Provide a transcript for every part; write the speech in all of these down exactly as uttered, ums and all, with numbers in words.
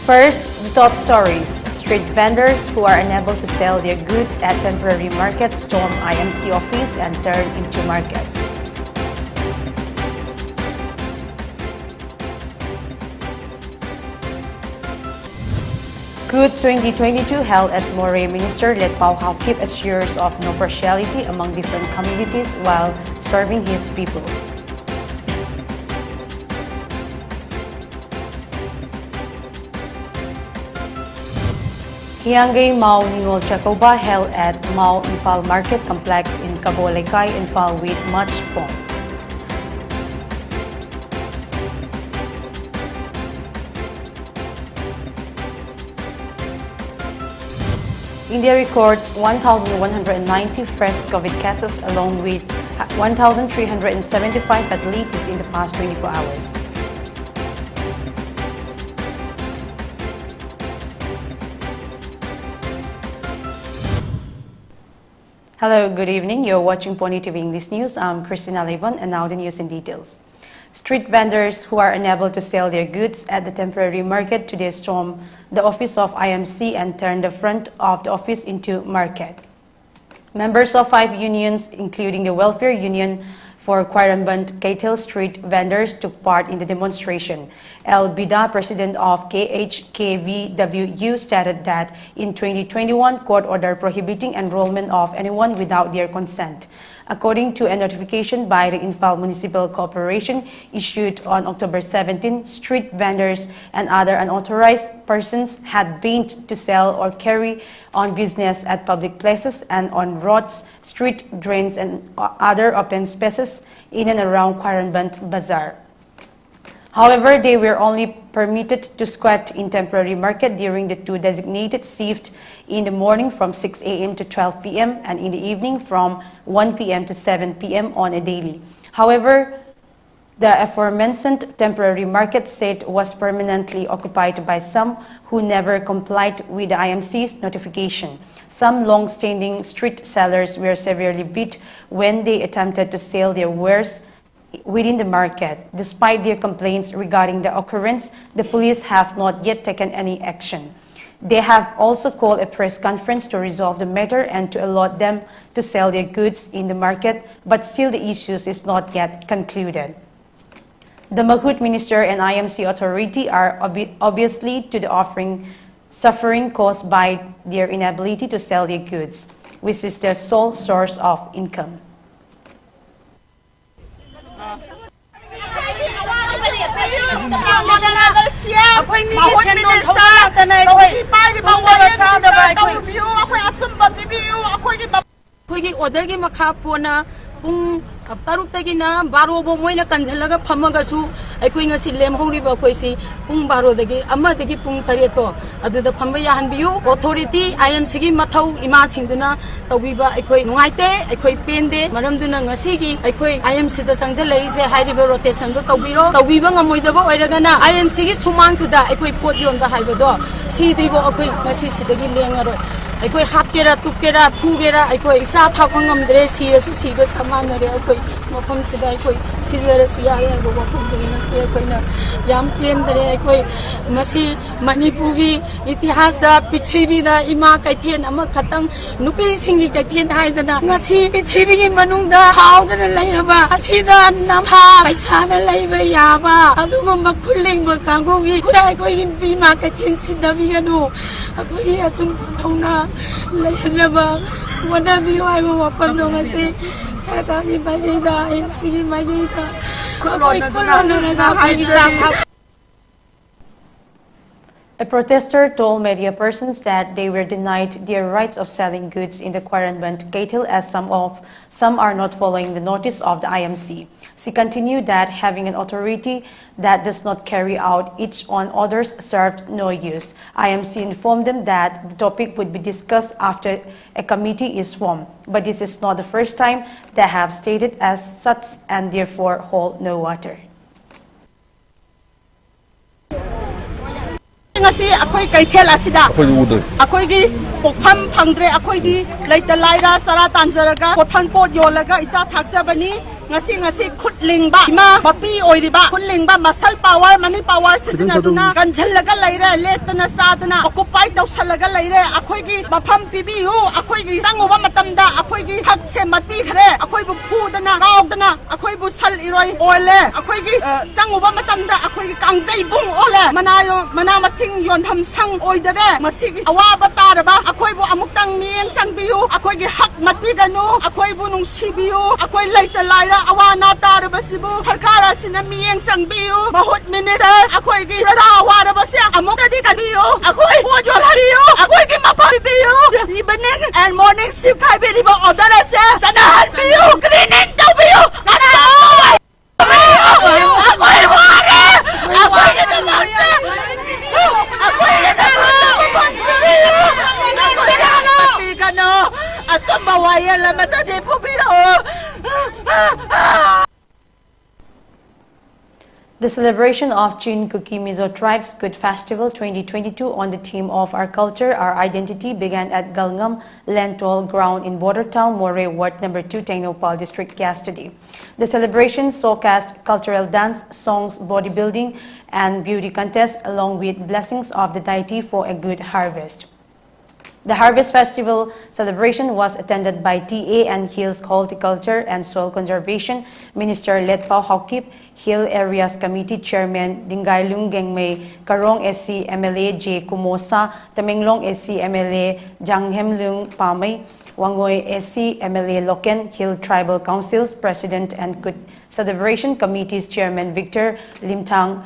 First, the top stories. Street vendors who are unable to sell their goods at temporary market storm I M C office and turn into market. Good twenty twenty-two held at Moreh, Minister Letpao Haokip assures of no partiality among different communities while serving his people. Hiangay Mao Ningol Chakouba held at Mao Imphal Market Complex in Kabo Leikai, Imphal with much pomp. India records one thousand one hundred ninety fresh COVID cases along with one thousand three hundred seventy-five fatalities in the past twenty-four hours. Hello, good evening. You're watching Pony T V English News. I'm Christina Levon, and now the news in details. Street vendors who are unable to sell their goods at the temporary market today stormed the office of I M C and turned the front of the office into market. Members of five unions, including the Welfare Union for Khwairamband Keitel Street vendors, took part in the demonstration. L Bida, president of K H K V W U, stated that in twenty twenty-one, court order prohibiting enrollment of anyone without their consent. According to a notification by the Imphal Municipal Corporation issued on October seventeen, street vendors and other unauthorized persons had banned to sell or carry on business at public places and on roads, street drains, and o- other open spaces in and around Khwairamband Bazaar. However, they were only permitted to squat in temporary market during the two designated shifts, in the morning from six a m to twelve p m and in the evening from one p m to seven p m on a daily. However, the aforementioned temporary market shed was permanently occupied by some who never complied with the I M C's notification. Some long-standing street sellers were severely beat when they attempted to sell their wares within the market. Despite their complaints regarding the occurrence, the police have not yet taken any action. They have also called a press conference to resolve the matter and to allot them to sell their goods in the market, but still the issues is not yet concluded. The Mahut Minister and I M C authority are obvi- obviously to the offering suffering caused by their inability to sell their goods, which is their sole source of income. ꯑꯩꯈꯣꯏ ꯃꯤꯒꯤ ꯁꯦꯟꯗꯣꯟ ꯊꯧꯕ ꯉꯥꯛꯇꯅ ꯑꯩꯈꯣꯏ ꯇꯨꯝꯗꯕ ꯆꯥꯗꯕ ꯑꯩꯈꯣꯏ꯫ ꯑꯩꯈꯣꯏꯒꯤ ꯑꯣꯔꯗꯔꯒꯤ ꯃꯈꯥ ꯄꯣꯟꯅ ꯄꯨꯡ ꯇꯔꯨꯛꯇꯒꯤꯅ ꯕꯥꯔꯣ ꯐꯥꯎ ꯃꯣꯏꯅ ꯀꯟꯁꯤꯜꯂꯒ ꯐꯝꯃꯒꯁꯨ ꯑꯩꯈꯣꯏ ꯉꯁꯤ ꯂꯦꯝꯍꯧꯔꯤꯕ ꯑꯩꯈꯣꯏꯁꯤ ꯄꯨꯡ ꯕꯥꯔꯣꯗꯒꯤ ꯑꯃꯗꯒꯤ ꯄꯨꯡ ꯇꯔꯦꯠꯇꯣ ꯑꯗꯨꯗ ꯐꯝꯕ ꯌꯥꯍꯟꯕꯤꯌꯨ꯫ ꯑꯣꯊꯣꯔꯤꯇꯤ ꯑꯥꯏ ꯑꯦꯝ ꯁꯤꯒꯤ ꯃꯊꯧ ꯏꯃꯥꯁꯤꯡꯗꯨꯅ ꯇꯧꯕꯤꯕ ꯑꯩꯈꯣꯏ ꯅꯨꯡꯉꯥꯏꯇꯦ, ꯑꯩꯈꯣꯏ ꯄꯦꯟꯗꯦ꯫ ꯃꯔꯝꯗꯨꯅ ꯉꯁꯤꯒꯤ ꯑꯩꯈꯣꯏ ꯑꯥꯏ ꯑꯦꯝ ꯁꯤꯗ ꯆꯪꯁꯤꯜꯂꯛꯏꯁꯦ ꯍꯥꯏꯔꯤꯕ ꯔꯣꯇꯦꯁꯟꯗꯣ ꯇꯧꯕꯤꯔꯣ꯫ ꯇꯧꯕꯤꯕ ꯉꯝꯃꯣꯏꯗꯕ ꯑꯣꯏꯔꯒꯅ ꯑꯥꯏ ꯑꯦꯝ ꯁꯤꯒꯤ ꯁꯨꯃꯥꯡꯁꯤꯗ ꯑꯩꯈꯣꯏ ꯄꯣꯠ ꯌꯣꯟꯕ ꯍꯥꯏꯕꯗꯣ ꯁꯤꯗ꯭ꯔꯤꯐꯥꯎ ꯑꯩꯈꯣꯏ ꯉꯁꯤ ꯁꯤꯗꯒꯤ ꯂꯦꯡꯉꯔꯣꯏ꯫ ꯑꯩꯈꯣꯏ ꯍꯥꯠꯀꯦꯔꯥ, ꯇꯨꯞꯀꯦꯔꯥ, ꯐꯨꯒꯦꯔꯥ, ꯑꯩꯈꯣꯏ ꯏꯆꯥ ꯊꯥꯛꯄ ꯉꯝꯗ꯭ꯔꯦ, ꯁꯤꯔꯁꯨ ꯁꯤꯕ ꯆꯞ ꯃꯥꯟꯅꯔꯦ꯫ ꯑꯩꯈꯣꯏ ꯃꯐꯝꯁꯤꯗ ꯑꯩꯈꯣꯏ ꯁꯤꯖꯔꯁꯨ ꯌꯥꯔꯦ ꯍꯥꯏꯕ ꯋꯥꯐꯝꯗꯨꯅꯤ꯫ ꯉꯁꯤ ꯑꯩꯈꯣꯏꯅ ꯌꯥꯝ ꯄꯦꯟꯗꯔꯦ꯫ ꯑꯩꯈꯣꯏ ꯃꯁꯤ ꯃꯅꯤꯄꯨꯔꯒꯤ ꯏꯇꯤꯍꯥꯁꯇ, ꯄ꯭ꯔꯤꯊꯤꯕꯤꯗ ꯏꯃꯥ ꯀꯩꯊꯦꯜ ꯑꯃꯈꯛꯇꯪ, ꯅꯨꯄꯤꯁꯤꯡꯒꯤ ꯀꯩꯊꯦꯜ ꯍꯥꯏꯗꯅ ꯉꯁꯤ ꯄ꯭ꯔꯤꯊꯤꯕꯤꯒꯤ ꯃꯅꯨꯡꯗ ꯐꯥꯎꯗꯅ ꯂꯩꯔꯕ ꯑꯁꯤꯗ ꯅꯝꯊꯥ ꯄꯩꯁꯥꯅ ꯂꯩꯕ ꯌꯥꯕ ꯑꯗꯨꯒꯨꯝꯕ ꯈꯨꯜ ꯂꯤꯡꯕ ꯀꯥꯡꯕꯨꯒꯤ ꯈꯨꯗꯥ ꯑꯩꯈꯣꯏꯒꯤ ꯏꯃꯥ ꯀꯩꯊꯦꯜ ꯁꯤꯟꯅꯕꯤꯒꯅꯨ꯫ ꯑꯩꯈꯣꯏꯒꯤ ꯑꯆꯨꯝꯕ ꯊꯧꯅꯥ ꯂꯩꯍꯟꯅꯕ ꯍꯣꯠꯅꯕꯤꯌꯨ ꯍꯥꯏꯕ ꯋꯥꯐꯝꯗꯣ ꯉꯁꯤ ꯁꯔꯀꯥꯔꯒꯤ ꯃꯥꯏꯀꯩꯗ, ꯑꯥꯏ ꯑꯦꯝ ꯁꯤꯒꯤ ꯃꯥꯏꯀꯩꯗ ꯑꯩꯈꯣꯏ ꯈꯨꯜꯂꯣꯟꯅꯔꯒ ꯑꯩꯈꯣꯏꯒꯤ ꯆꯥꯛ A protester told media persons that they were denied their rights of selling goods in the Khwarangband Keithel as some of some are not following the notice of the I M C. She continued that having an authority that does not carry out its own orders served no use. I M C informed them that the topic would be discussed after a committee is formed, but this is not the first time they have stated as such and therefore hold no water. ꯉꯁꯤ ꯑꯩꯈꯣꯏ ꯀꯩꯊꯦꯜ ꯑꯁꯤꯗ ꯑꯩꯈꯣꯏꯒꯤ ꯄꯣꯠꯐꯝ ꯐꯪꯗ꯭ꯔꯦ꯫ ꯑꯩꯈꯣꯏꯗꯤ ꯂꯩꯇ ꯂꯥꯏꯔ ꯆꯔꯥ ꯇꯥꯟꯖꯔꯒ ꯄꯣꯠꯐꯝ ꯄꯣꯠ ꯌꯣꯜꯂꯒ ꯏꯆꯥ ꯊꯥꯛꯆꯕꯅꯤ꯫ ꯉꯁꯤ ꯉꯁꯤ ꯈꯨꯠ ꯂꯤꯡꯕ ꯏꯃꯥ ꯃꯄꯤ ꯑꯣꯏꯔꯤꯕ ꯈꯨꯠ ꯂꯤꯡꯕ muscle power, money power ꯁꯤꯖꯤꯟꯅꯗꯨꯅ ꯀꯟꯁꯤꯜꯂꯒ ꯂꯩꯔꯦ, ꯂꯦꯛꯇꯅ ꯆꯥꯗꯅ occupy ꯇꯧꯁꯜꯂꯒ ꯂꯩꯔꯦ꯫ ꯑꯩꯈꯣꯏꯒꯤ ꯃꯐꯝ ꯄꯤꯕꯤꯌꯨ, ꯑꯩꯈꯣꯏꯒꯤ ꯆꯪꯉꯨꯕ ꯃꯇꯝꯗ ꯑꯩꯈꯣꯏꯒꯤ ꯍꯛꯁꯦ ꯃꯠꯄꯤꯈ꯭ꯔꯦ, ꯑꯩꯈꯣꯏꯕꯨ ꯐꯨꯗꯅ ꯀꯥꯎꯗꯅ ꯑꯩꯈꯣꯏꯕꯨ ꯁꯜ ꯏꯔꯣꯏ ꯑꯣꯜꯂꯦ꯫ ꯑꯩꯈꯣꯏꯒꯤ, ꯑ, ꯆꯪꯉꯨꯕ ꯃꯇꯝꯗ ꯑꯩꯈꯣꯏꯒꯤ ꯀꯥꯡꯖꯩꯕꯨꯡ ꯑꯣꯜꯂꯦ꯫ ꯃꯅꯥ ꯌꯣ-, ꯃꯅꯥ ꯃꯁꯤꯡ ꯌꯣꯟꯐꯝ ꯁꯪ ꯑꯣꯏꯗꯔꯦ꯫ ꯃꯁꯤꯒꯤ ꯑꯋꯥꯕ ꯇꯥꯔꯕ ꯑꯩꯈꯣꯏꯕꯨ ꯑꯃꯨꯛꯇꯪ ꯃꯤꯠꯌꯦꯡ ꯆꯪꯕꯤꯌꯨ꯫ ꯑꯩꯈꯣꯏꯒꯤ ꯍꯛ ꯃꯠꯄꯤꯒꯅꯨ꯫ ꯑꯩꯈꯣꯏꯕꯨ ꯅꯨꯡꯁꯤꯕꯤꯌꯨ꯫ ꯑꯩꯈꯣꯏ ꯂꯩꯇ ꯂꯥꯏꯔ ꯑꯋꯥ ꯑꯅꯥ ꯇꯥꯔꯕꯁꯤꯕꯨ ꯁꯔꯀꯥꯔ ꯑꯁꯤꯅ ꯃꯤꯠꯌꯦꯡ ꯆꯪꯕꯤꯌꯨ꯫ ꯃꯍꯨꯠ ꯃꯤꯅꯤꯁꯇꯔ, ꯑꯩꯈꯣꯏꯒꯤ ꯄ꯭ꯔꯖꯥ ꯑꯋꯥꯔꯕꯁꯦ ꯑꯃꯨꯛꯇꯗꯤ ꯀꯟꯕꯤꯌꯨ꯫ ꯑꯩꯈꯣꯏ ꯄꯣꯠ ꯌꯣꯜꯍꯟꯕꯤꯌꯨ꯫ ꯑꯩꯈꯣꯏꯒꯤ ꯃꯐꯝ ꯄꯤꯕꯤꯌꯨ꯫ Evening and morning shift ꯍꯥꯏꯕꯤꯔꯤꯕ order ꯑꯁꯦ ꯆꯠꯅꯍꯟꯕꯤꯌꯨ꯫ Cleaning ꯇꯧꯕꯤꯌꯨ꯫ ꯆꯠꯅꯍꯟꯕꯤꯌꯨ꯫ ꯑꯩꯈꯣꯏ ꯋꯥꯔꯦ꯫ ꯑꯩꯈꯣꯏꯒꯤꯗꯃꯛꯇ, ꯑꯩꯈꯣꯏꯒꯤꯗꯃꯛꯇ ꯃꯐꯝ ꯄꯤꯕꯤꯌꯨ꯫ ꯑꯩꯈꯣꯏꯒꯤꯗꯃꯛꯇ ꯄꯤꯒꯅꯨ꯫ ꯑꯆꯨꯝꯕ ꯋꯥꯌꯦꯜ ꯑꯃꯠꯇꯗꯤ ꯐꯨꯕꯤꯔꯛꯑꯣ꯫ The celebration of Chin Kuki Mizo Tribes Kut Festival twenty twenty-two on the theme of Our Culture, Our Identity began at Galngam Land Toll Ground in Border Town, Moreh Ward Number two, Tengnoupal District yesterday. The celebration showcased cultural dance, songs, bodybuilding, and beauty contests, along with blessings of the deity for a good harvest. The Harvest Festival celebration was attended by T A and Hills Horticulture and Soil Conservation Minister Letpao Haokip, Hill Areas Committee Chairman Dingailung Gengmei, Karong S C M L A J Kumo Sah, Tamenglong S C M L A Janghemlung Pamei, Wangoi S C M L A Loken, Hill Tribal Councils President and Kut Celebration Committees Chairman Victor Limthang,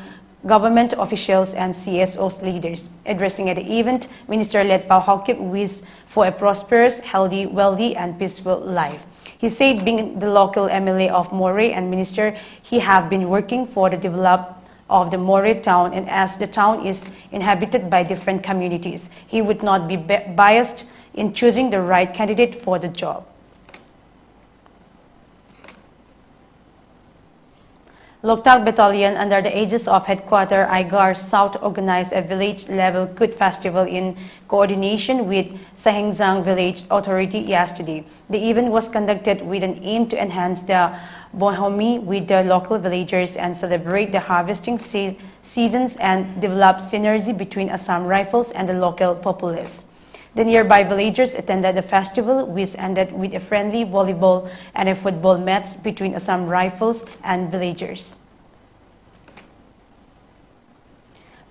government officials and C S Os leaders. Addressing at the event, Minister Letpao Haokip wished for a prosperous, healthy, wealthy, and peaceful life. He said being the local M L A of Moreh and minister, he have been working for the develop of the Moreh town, and as the town is inhabited by different communities, he would not be bi-, biased in choosing the right candidate for the job. Loktak Battalion, under the aegis of Headquarter Aigar South, organized a village-level Kut Festival in coordination with Sahengzang Village Authority yesterday. The event was conducted with an aim to enhance the bonhomie with the local villagers and celebrate the harvesting se- seasons and develop synergy between Assam Rifles and the local populace. The nearby villagers attended the festival, which ended with a friendly volleyball and a football match between Assam Rifles and villagers.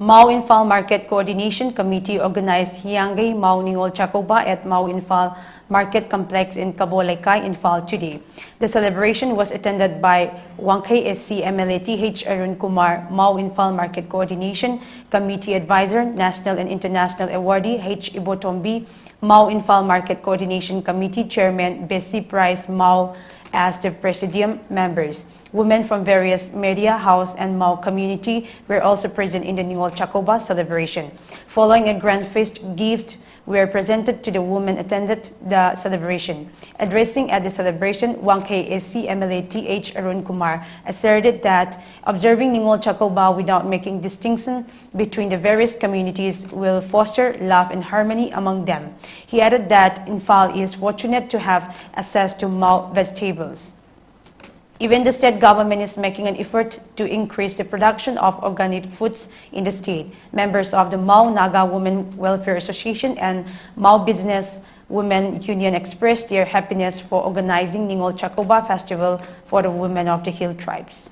Mao Imphal Market Coordination Committee organized Hiangei Mao Ningol Chakouba at Mao Imphal Market Complex in Kabo Leikai, Imphal today. The celebration was attended by Wangkhei S C M L A T H Arun Kumar, Mao Imphal Market Coordination Committee Advisor, National and International Awardee H Ibotombi, Mao Imphal Market Coordination Committee Chairman Bessie Price Mao as the Presidium members. Women from various media house and Mao community were also present in the Ningol Chakouba celebration. Following a grand feast, gift were presented to the women attended the celebration. Addressing at the celebration, Wangkhei S C M L A T H Arun Kumar asserted that observing Ningol Chakouba without making distinction between the various communities will foster love and harmony among them. He added that Imphal is fortunate to have access to Mao vegetables. Even the state government is making an effort to increase the production of organic foods in the state. Members of the Mao Naga Women Welfare Association and Mao Business Women Union expressed their happiness for organizing Ningol Chakouba Festival for the women of the hill tribes.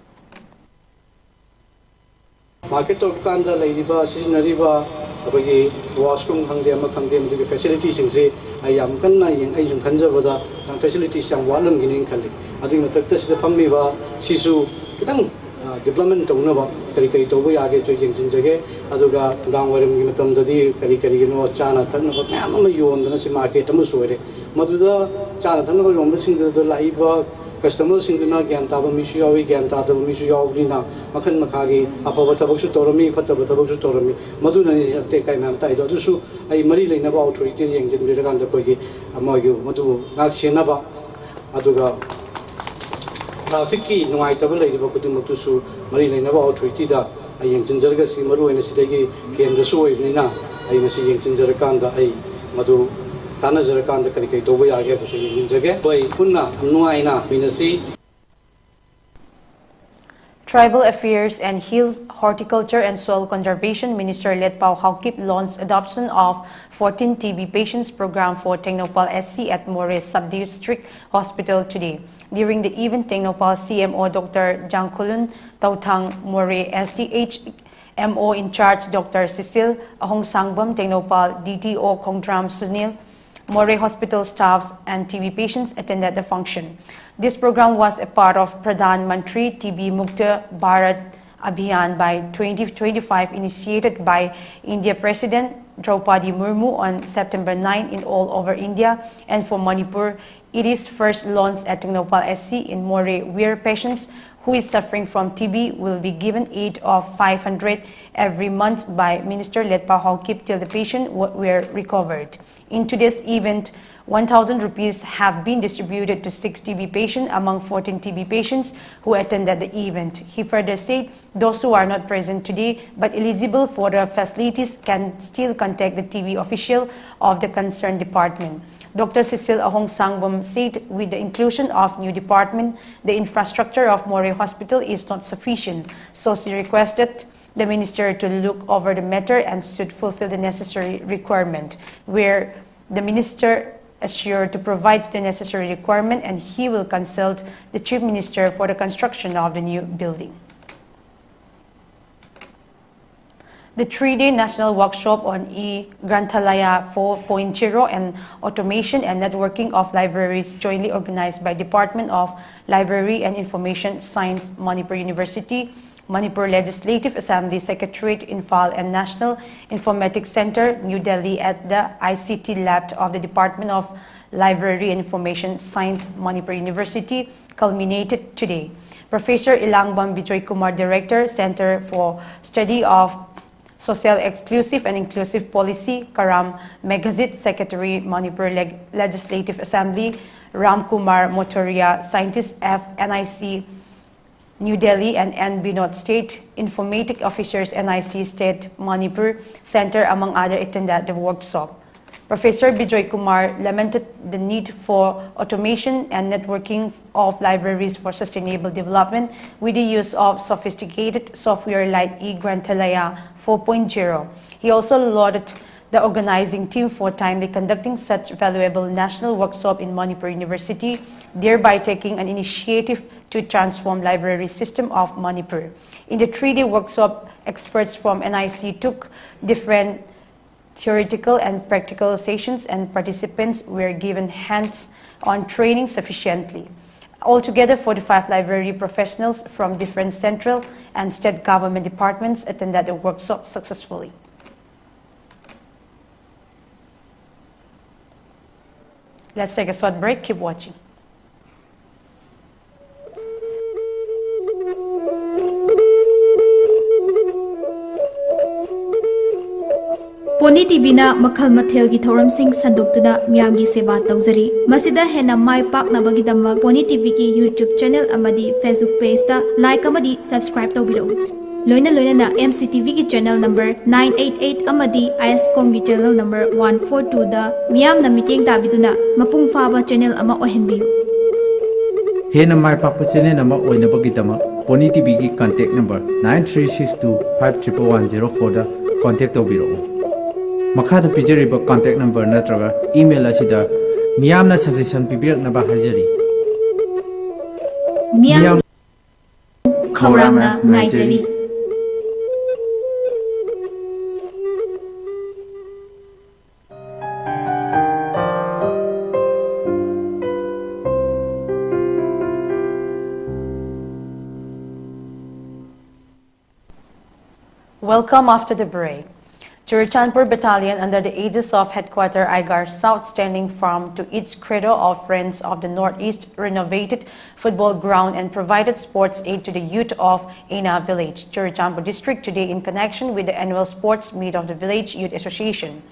Market ꯇꯧꯔꯛꯄ ꯀꯥꯟꯗ ꯂꯩꯔꯤꯕ, ꯁꯤꯖꯤꯟꯅꯔꯤꯕ ꯑꯩꯈꯣꯏꯒꯤ washroom ꯈꯪꯗꯦ, ꯑꯃ ꯈꯪꯗꯦ, ꯃꯗꯨꯒꯤ ꯐꯦꯁꯤꯂꯤꯇꯤꯁꯤꯡꯁꯤ ꯑꯩ ꯌꯥꯝ ꯀꯟꯅ ꯌꯦꯡ-, ꯑꯩ ꯁꯨꯝ ꯈꯟꯖꯕꯗ ꯌꯥꯝ ꯐꯦꯁꯤꯂꯤꯇꯤꯁꯤ ꯌꯥꯝ ꯋꯥꯠꯂꯝꯒꯅꯤꯅ ꯈꯜꯂꯤ꯫ ꯑꯗꯨꯒꯤ ꯃꯊꯛꯇ ꯁꯤꯗ ꯐꯝꯃꯤꯕ ꯁꯤꯁꯨ ꯈꯤꯇꯪ, ꯑ, ꯗꯤꯕ꯭ꯂꯞꯃꯦꯟ ꯇꯧꯅꯕ ꯀꯔꯤ ꯀꯔꯤ ꯇꯧꯕ ꯌꯥꯒꯦ ꯑꯗꯨ ꯌꯦꯡꯁꯤꯟꯖꯒꯦ꯫ ꯑꯗꯨꯒ ꯅꯨꯡꯗꯥꯡ ꯋꯥꯏꯔꯝꯒꯤ ꯃꯇꯝꯗꯗꯤ ꯀꯔꯤ ꯀꯔꯤꯒꯤꯅꯣ ꯆꯥꯅ ꯊꯛꯅꯕ ꯃꯌꯥꯝ ꯑꯃ ꯌꯣꯟꯗꯅ ꯁꯤ ꯃꯥꯔꯀꯦꯠ ꯑꯃꯁꯨ ꯑꯣꯏꯔꯦ꯫ ꯃꯗꯨꯗ ꯆꯥꯅ ꯊꯛꯅꯕ ꯌꯣꯟꯕꯁꯤꯡꯗꯨꯗ ꯂꯥꯛꯏꯕ ꯀꯁꯇꯃꯔꯁꯤꯡꯗꯨꯅ ꯒ꯭ꯌꯥꯟ ꯇꯥꯕ ꯃꯤꯁꯨ ꯌꯥꯎꯏ, ꯒ꯭ꯌꯥꯟ ꯇꯥꯗꯕ ꯃꯤꯁꯨ ꯌꯥꯎꯕꯅꯤꯅ ꯃꯈꯜ ꯃꯈꯥꯒꯤ ꯑꯐꯕ ꯊꯕꯛꯁꯨ ꯇꯧꯔꯝꯃꯤ, ꯐꯠꯇꯕ ꯊꯕꯛꯁꯨ ꯇꯧꯔꯝꯃꯤ꯫ ꯃꯗꯨꯅꯅꯤ ꯑꯇꯦꯛ ꯑꯀꯥꯏ ꯃꯌꯥꯝ ꯇꯥꯛꯏꯗꯣ꯫ ꯑꯗꯨꯁꯨ ꯑꯩ ꯃꯔꯤ ꯂꯩꯅꯕ ꯑꯣꯊꯣꯔꯤꯇꯤꯅ ꯌꯦꯡꯁꯤꯟꯕꯤꯔꯀꯥꯟꯗ ꯑꯩꯈꯣꯏꯒꯤ ꯃꯣꯏꯒꯤ ꯃꯗꯨꯕꯨ ꯉꯥꯛ ꯁꯦꯟꯅꯕ, ꯑꯗꯨꯒ ꯇ꯭ꯔꯥꯐꯤꯛꯀꯤ ꯅꯨꯡꯉꯥꯏꯇꯕ ꯂꯩꯔꯤꯕ ꯈꯨꯗꯤꯡꯃꯛꯇꯨꯁꯨ ꯃꯔꯤ ꯂꯩꯅꯕ ꯑꯣꯊꯣꯔꯤꯇꯤꯗ ꯑꯩ ꯌꯦꯡꯁꯤꯟꯖꯔꯒ, ꯁꯤ ꯃꯔꯨ ꯑꯣꯏꯅ ꯁꯤꯗꯒꯤ ꯀꯦꯟꯗ꯭ꯔꯁꯨ ꯑꯣꯏꯕꯅꯤꯅ, ꯑꯩ ꯃꯁꯤ ꯌꯦꯡꯁꯤꯟꯖꯔꯀꯥꯟꯗ ꯑꯩ ꯃꯗꯨ ꯇꯥꯟꯅꯖꯔꯀꯥꯟꯗ ꯀꯔꯤ ꯀꯔꯤ ꯇꯧꯕ ꯌꯥꯒꯦ ꯍꯥꯏꯕꯁꯨ ꯌꯦꯡꯁꯤꯟꯖꯒꯦ꯫ ꯑꯩꯈꯣꯏ ꯄꯨꯟꯅ ꯅꯨꯡꯉꯥꯏꯅ ꯃꯤꯟꯅꯁꯤ꯫ Tribal Affairs and Hills, Horticulture and Soil Conservation Minister Letpao Haokip launched adoption of fourteen T B patients program for Tengnoupal S C at Moreh Sub-District Hospital today. During the event, Tengnoupal C M O Doctor Jangkhulun Tauthang, Moreh S D H M O in charge Doctor Cecil Ahongsangbam, Tengnoupal D T O Khongdram Sunil, Moreh hospital staffs and T B patients attended the function. This program was a part of Pradhan Mantri T B Mukta Bharat Abhiyan by twenty twenty-five, initiated by India President Draupadi Murmu on September nine in all over India, and for Manipur, it is first launched at Tengnoupal S C in Moreh, where patients who is suffering from T B will be given aid of five hundred every month by Minister Letpao Haokip till the patient w- were recovered. In today's event, one thousand rupees have been distributed to six T B patients among fourteen T B patients who attended the event. He further said those who are not present today but eligible for the facilities can still contact the T B official of the concerned department. Doctor Cecil Ahongsangbam said with the inclusion of new department, the infrastructure of Moreh Hospital is not sufficient, so she requested the minister to look over the matter and should fulfill the necessary requirement, where the minister assured to provide the necessary requirement and he will consult the chief minister for the construction of the new building. The three-day national workshop on e-Granthalaya four point zero and automation and networking of libraries, jointly organized by Department of Library and Information Science, Manipur University, Manipur Legislative Assembly Secretariat, Imphal, and National Informatics Center, New Delhi, at the I C T lab of the Department of Library and Information Science, Manipur University, culminated today. Professor Elangbam Bijoy Kumar, Director, Center for Study of Social Exclusive and Inclusive Policy, Karam Meghajit, Secretary, Manipur Leg- Legislative Assembly, Ram Kumar Motoria, scientist F N I C New Delhi, and N Binod, state informatic officers, N I C State Manipur Center, among other, attended the workshop. Professor Bijoy Kumar lamented the need for automation and networking of libraries for sustainable development with the use of sophisticated software like eGranthalaya four point zero. He also lauded the organizing team for timely conducting such valuable national workshop in Manipur University, thereby taking an initiative to transform library system of Manipur. In the three-day workshop, experts from N I C took different theoretical and practical sessions, and participants were given hands-on training sufficiently. Altogether, forty-five library professionals from different central and state government departments attended the workshop successfully. Let's take a short break. Keep watching. Poni ꯇꯤꯚꯤꯅ ꯃꯈꯜ ꯃꯊꯦꯜꯒꯤ ꯊꯧꯔꯝꯁꯤꯡ ꯁꯟꯗꯣꯛꯇꯨꯅ ꯃꯤꯌꯥꯝꯒꯤ ꯁꯦꯕꯥ ꯇꯧꯖꯔꯤ꯫ ꯃꯁꯤꯗ ꯍꯦꯟꯅ ꯃꯥꯏ ꯄꯥꯛꯅꯕꯒꯤꯗꯃꯛ ꯄꯣꯅꯤ ꯇꯤꯚꯤꯒꯤ YouTube channel ꯑꯃꯗꯤ Facebook page ꯇ like ꯑꯃꯗꯤ subscribe ꯇꯧꯕꯤꯔꯛꯎ꯫ ꯂꯣꯏꯅ ꯂꯣꯏꯅꯅ M C T V ꯒꯤ channel number nine eight eight ꯑꯃꯗꯤ ISCOM ꯒꯤ channel number one four two ꯗ ꯃꯤꯌꯥꯝꯅ ꯃꯤꯠꯌꯦꯡ ꯇꯥꯕꯤꯗꯨꯅ ꯃꯄꯨꯡ ꯐꯥꯕ channel ꯑꯃ ꯑꯣꯏꯍꯟꯕꯤꯌꯨ꯫ ꯍꯦꯟꯅ ꯃꯥꯏ ꯄꯥꯛꯄ channel ꯑꯃ ꯑꯣꯏꯅꯕꯒꯤꯗꯃꯛ pony ꯇꯤꯚꯤꯒꯤ contact number nine three six two five triple one zero four ꯗ contact ꯇꯧꯕꯤꯔꯛꯎ꯫ ꯃꯈꯥꯗ ꯄꯤꯖꯔꯤꯕ contact number ꯅꯠꯇ꯭ꯔꯒ email ꯑꯁꯤꯗ ꯃꯤꯌꯥꯝꯅ suggestion ꯄꯤꯕꯤꯔꯛꯅꯕ ꯍꯥꯏꯖꯔꯤ꯫ ꯃꯤꯌꯥꯝ ꯃꯤꯌꯥꯝ ꯈꯧꯔꯥꯡꯅ ꯉꯥꯏꯖꯔꯤ꯫ Welcome after the break. Churachandpur Battalion, under the aegis of Headquarter Aigar South, standing firm to its credo of Friends of the Northeast, renovated football ground and provided sports aid to the youth of Ena village, Churachandpur district, today in connection with the annual sports meet of the village youth association.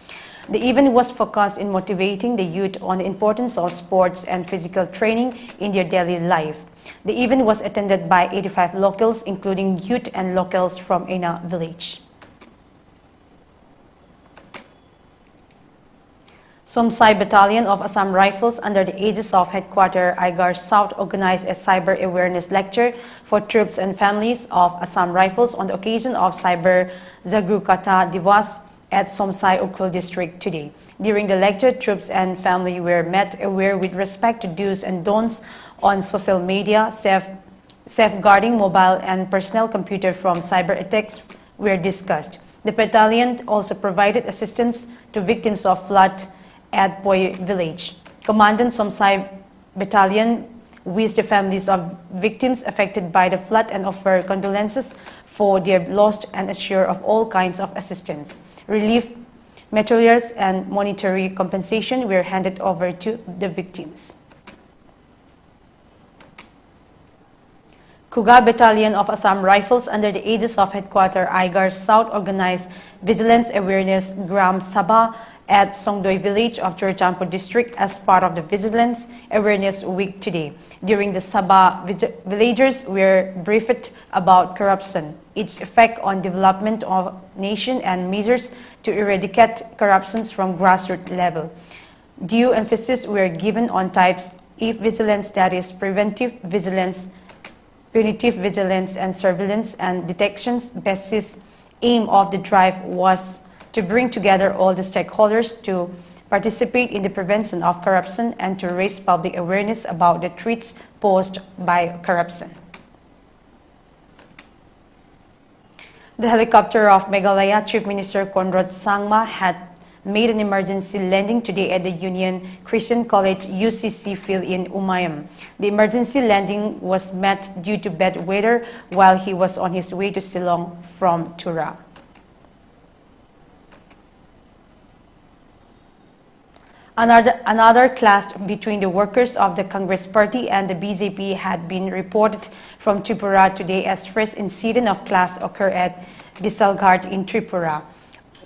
The event was focused in motivating the youth on the importance of sports and physical training in their daily life. The event was attended by eighty-five locals, including youth and locals from Ena village. Somsai Battalion of Assam Rifles, under the aegis of Headquarter Aigar South, organized a cyber awareness lecture for troops and families of Assam Rifles on the occasion of Cyber Jagrukta Diwas at Somsai, Ukhrul district today. During the lecture, troops and family were made aware with respect to do's and don'ts on social media, safe, safeguarding mobile and personal computer from cyber attacks were discussed. The battalion also provided assistance to victims of flood at Poi village. Commandant Somsai Battalion wished the families of victims affected by the flood and offer condolences for their lost and assure of all kinds of assistance. Relief materials and monetary compensation were handed over to the victims. Khuga Battalion of Assam Rifles, under the aegis of Headquarter Aigar South, organized Vigilance Awareness Gram Sabha at Songdoi village of Churachandpur district as part of the Vigilance Awareness Week today. During the Sabha, villagers were briefed about corruption, its effect on development of nation, and measures to eradicate corruptions from grassroots level. Due emphasis were given on types of vigilance, that is, preventive vigilance, punitive vigilance, and surveillance and detections basis. Aim of the drive was to bring together all the stakeholders to participate in the prevention of corruption and to raise public awareness about the threats posed by corruption. The helicopter of Meghalaya Chief Minister Conrad Sangma had made an emergency landing today at the Union Christian College U C C field in Umayam. The emergency landing was met due to bad weather while he was on his way to Shillong from Tura. Another, another clash between the workers of the Congress Party and the B J P had been reported from Tripura today as first incident of clash occurred at Bisalghat in Tripura.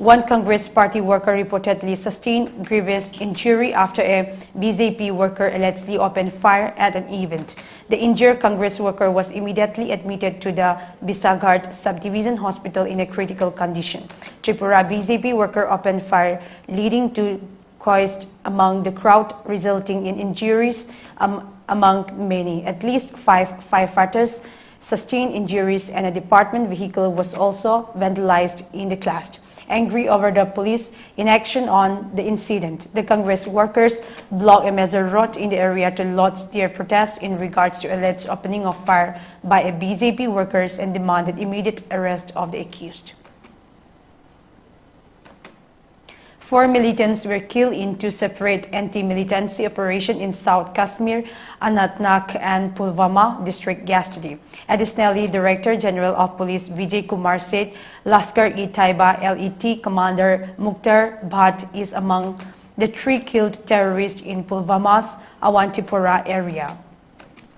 One Congress Party worker reportedly sustained grievous injury after a B J P worker allegedly opened fire at an event. The injured Congress worker was immediately admitted to the Bisaghat Subdivision Hospital in a critical condition. Tripura B J P worker opened fire, leading to chaos among the crowd, resulting in injuries, um, among many. At least five firefighters sustained injuries, and a department vehicle was also vandalized in the clash. Angry over the police inaction on the incident, the Congress workers blocked a major road in the area to lodge their protest in regards to alleged opening of fire by a B J P workers and demanded immediate arrest of the accused. Four militants were killed in two separate anti-militancy operations in South Kashmir, Anantnag and Pulwama district yesterday. Additionally, Director General of Police Vijay Kumar said Lashkar-e-Taiba, L E T, commander Mukhtar Bhatt is among the three killed terrorists in Pulwama's Awantipora area.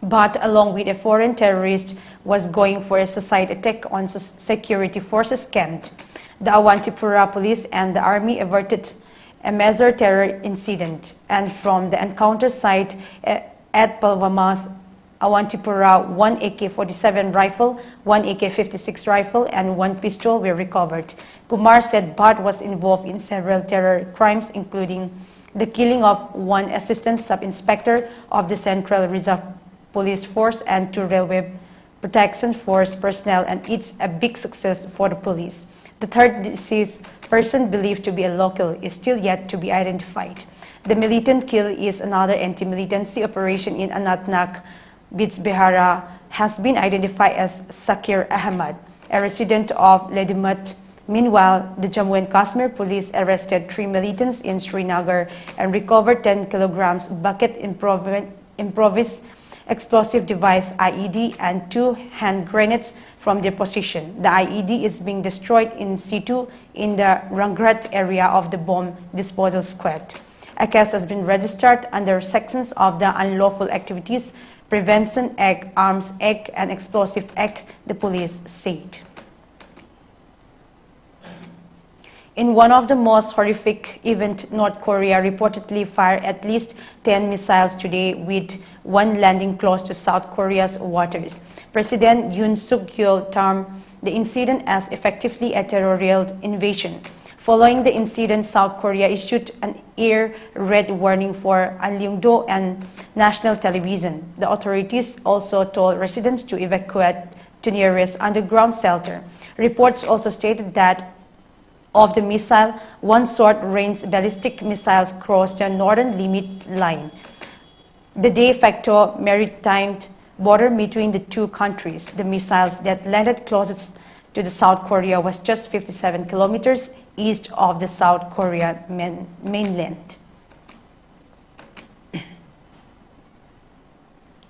Bhatt, along with a foreign terrorist, was going for a suicide attack on s- security forces camp. The Awantipora police and the army averted a major terror incident, and from the encounter site, eh, at Pulwama's Awantipora, one A K forty-seven rifle, one A K fifty-six rifle, and one pistol were recovered. Kumar said Bhatt was involved in several terror crimes, including the killing of one assistant sub-inspector of the Central Reserve Police Force and two railway protection force personnel, and it's a big success for the police. The third deceased person, believed to be a local, is still yet to be identified. The militant kill is another anti-militancy operation in Anantnag, Bijbehara, has been identified as Shakir Ahmad, a resident of Ledimat. Meanwhile, the Jammu and Kashmir police arrested three militants in Srinagar and recovered ten kilograms bucket improvi- improvised explosive device, I E D, and two hand grenades from their possession. The I E D is being destroyed in situ in the Rangrat area of the bomb disposal squad. A case has been registered under sections of the Unlawful Activities Prevention Act, Arms Act, and Explosive Act, the police said. In one of the most horrific events, North Korea reportedly fired at least ten missiles today, with one landing close to South Korea's waters. President Yoon Suk Yeol termed the incident as effectively a terror-related invasion. Following the incident, South Korea issued an air raid warning for Alyungdo and national television. The authorities also told residents to evacuate to nearest underground shelter. Reports also stated that of the missile, one short-range ballistic missiles crossed the northern limit line, the de facto maritime border between the two countries. The missiles that landed closest to the South Korea was just fifty-seven kilometers east of the South Korea main-, mainland.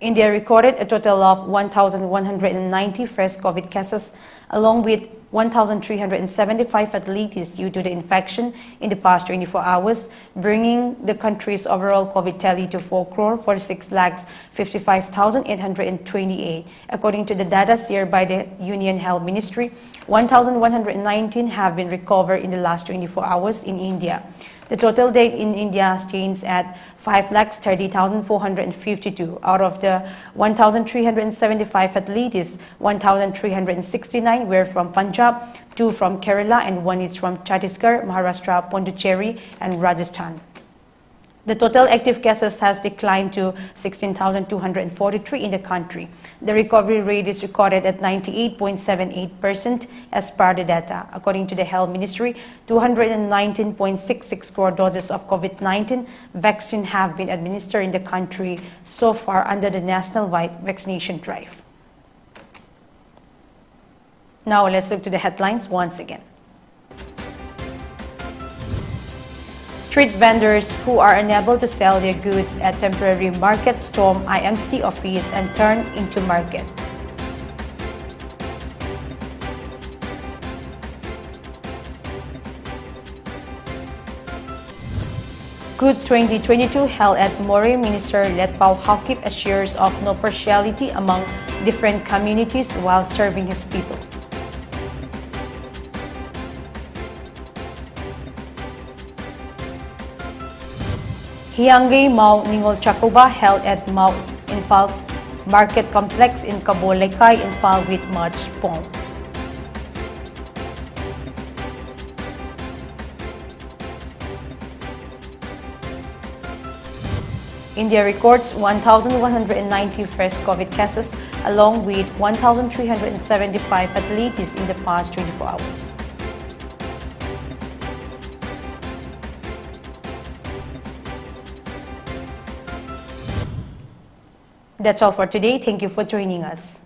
India recorded a total of one thousand one hundred ninety fresh COVID cases, along with one thousand three hundred seventy-five fatalities due to the infection in the past twenty-four hours, bringing the country's overall COVID tally to four crore forty-six lakhs fifty-five thousand eight hundred twenty-eight, according to the data shared by the Union Health Ministry. One thousand one hundred nineteen have been recovered in the last twenty-four hours in India. The total death in India stands at five lakhs thirty thousand four hundred fifty-two. Out of the one thousand three hundred seventy-five fatalities, one thousand three hundred sixty-nine were from Punjab, two from Kerala, and one is from Chhattisgarh, Maharashtra, Pondicherry, and Rajasthan. The total active cases has declined to sixteen thousand two hundred forty-three in the country. The recovery rate is recorded at ninety-eight point seven eight percent as per the data. According to the Health Ministry, two hundred nineteen point six six crore doses of COVID nineteen vaccine have been administered in the country so far under the nationwide vaccination drive. Now let's look to the headlines once again. Street vendors who are unable to sell their goods at temporary market storm I M C office and turn into market. Good twenty twenty-two held at Moreh, Minister Letpao Haokip assures of no partiality among different communities while serving his people. Hiangei Mao Ningol Chakuba held at Mao Imphal Market Complex in Kabo Leikai, Imphal with March Pong. India records one thousand one hundred ninety fresh COVID cases, along with one thousand three hundred seventy-five fatalities in the past twenty-four hours. That's all for today. Thank you for joining us.